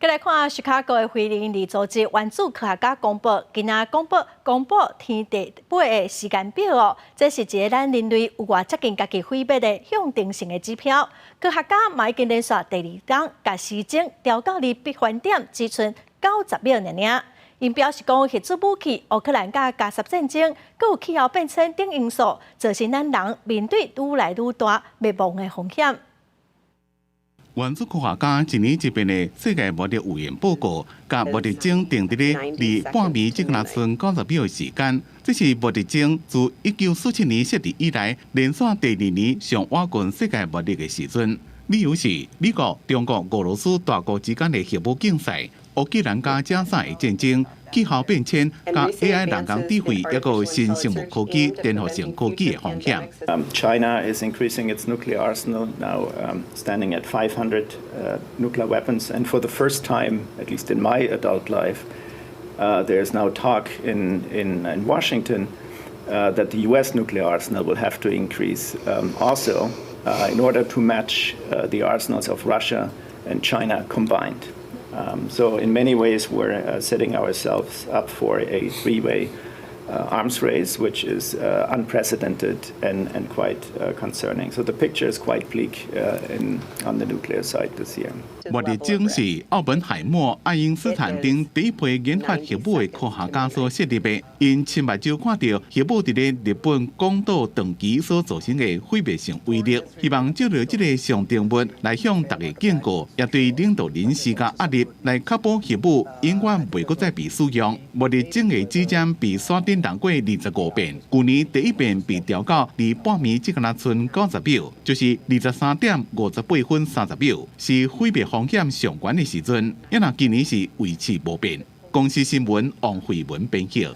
閣來看芝加哥的非營利組織原子科學家公報，今仔公布公布天地八的時間表哦。這是一个咱人類有偌接近家己毀滅的象徵性的指標。科學家嘛已經連續第二冬，共時鐘調到離逼翻點只賰90秒爾爾。𪜶表示講，核子武器、烏克蘭佮加薩戰爭，閣有氣候變遷等因素，造成咱人面對愈來愈大滅亡的風險。原子科學家一年一遍的世界末日預言報告，共末日鐘定佇咧離半暝只若賰90秒的時間。這是末日鐘自1947年設立以來，連續第二年上晚近世界末日的時陣。理由是美國、中國、俄羅斯大國之間的核武競賽、烏克蘭佮加薩的戰爭、氣候變遷、佮 AI 人工智慧，抑閣新生物科技、顛覆性科技的風險。 China is increasing its nuclear arsenal now, standing at 500 nuclear weapons, and for the first time, at least in my adult life, there is now talk in Washington that the U.S. nuclear arsenal will have to increase also in order to match the arsenals of Russia and China combined. So in many ways, we're setting ourselves up for a three-way arms race, which is unprecedented and quite concerning. So the picture is quite bleak on the nuclear side this year. 末日鐘是奧本海默、愛因斯坦等第一批研發核武的科學家所設立的。𪜶親目睭看著核武佇咧日本廣島長崎所造成的毀滅性威力，希望藉著這个象徵物來向大家警告，也對領導人施加壓力，來確保核武永遠袂閣再被使用。末日鐘的指針被山頂動過25遍，舊年第一遍被調到離半暝只若賰90秒，就是23點58分30秒，是毀滅風險上懸的時陣。抑若今年是維持無變。公視新聞王慧文編譯。